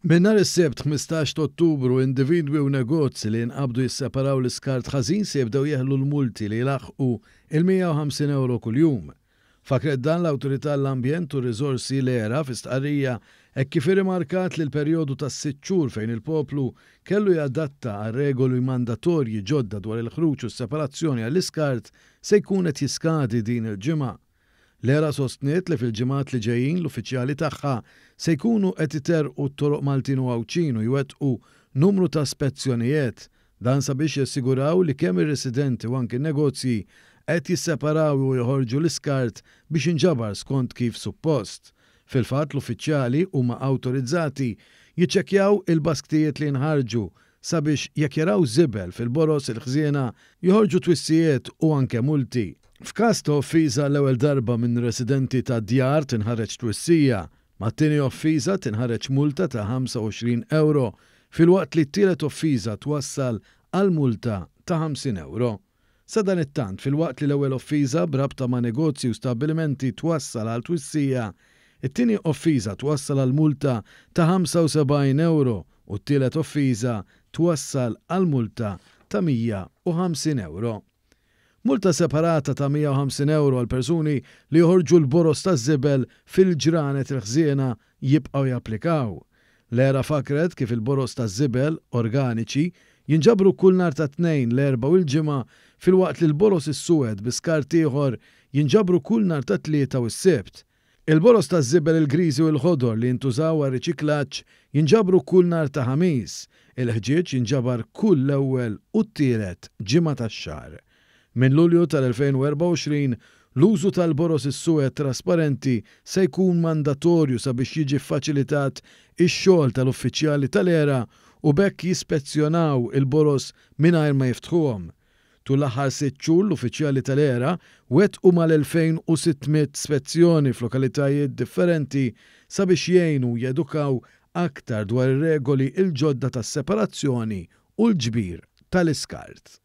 Minn nhar is-Sibt 15 ta' Ottubru, individwi u negozji li jinqabdu jisseparaw l-iskart ħażin se jibdew jeħlu l-multi li jlaħħqu il-150 ewro kuljum. Fakkret dan l-Awtorità għall-Ambjent u r-Riżorsi, l-ERA, fi stqarrija hekk kif irrimarkat li l-perjodu ta' sitt xhur fejn il-poplu kellu jadatta għar-regoli mandatorji ġodda dwar il-ħruġ u s-separazzjoni għall-iskart se jkun qed jiskadi din il-ġimgħa. L-ERA sostniet li fil-ġimgħat li ġejjin l-uffiċjali tagħha se jkunu qed iterrqu t-toroq Maltin u Għawdxin u jwettqu numru ta' spezzjonijiet. Dan sabiex jassiguraw li kemm ir-residenti u anki n-negozji qed jisseparaw u joħorġu l-iskart biex jinġabar skont kif suppost. Fil-fatt l-uffiċjali huma awtorizzati jiċċekkjaw il-basktijiet li jinħarġu sabiex jekk jaraw żibel fil-boroż il-ħżiena joħorġu twissijiet u anke multi. F'każ ta' offiża l-ewwel darba minn residenti ta' djar tinħareġ twissija, mat-tieni offiża tinħareġ multa ta' 25 ewro filwaqt li t-tielet offiża twassal għal multa ta' 50 ewro. Sadanittant, filwaqt li l-ewwel offiża b'rabta ma' negozji u stabbilimenti twassal għal twissija, it-tieni offiża twassal għal multa ta' 75 ewro u t-tielet offiża twassal għal multa ta' 150 ewro. Multa separata ta' 150 ewro għal persuni li joħorġu l-boroż taż-żibel fil-ġranet il-ħżiena jibqgħu japplikaw. L-ERA fakkret kif il-boroż taż-żibel organiċi jinġabru kull nhar ta' Tnejn, l-Erbgħa u l-Ġimgħa filwaqt li l-boroż is-suwed bi skart ieħor jinġabru kull nhar ta' Tlieta u s-Sibt. Il-boroż taż-żibel il-griżi u l-ħodor li jintużaw għar-riċiklaġġ jinġabru kull nhar ta' Ħamis. Il-ħġieġ jinġabar kull l-ewwel u t-tielet ġimgħa tax-xahar. Minn Lulju tal-2024, l-użu tal-boroż is-suwed trasparenti se jkun mandatorju sabiex jiġi ffaċilitat ix-xogħol tal-uffiċjali tal-ERA u b'hekk jispezzjonaw il-boroż mingħajr ma jiftħuhom. Tul l-aħħar sitt xhur l-uffiċjali tal-ERA wettqu mal-2,600 spezzjoni f'lokalitajiet differenti sabiex jgħinu jedukaw aktar dwar ir-regoli l-ġodda tas-separazzjoni u l-ġbir tal-iskart.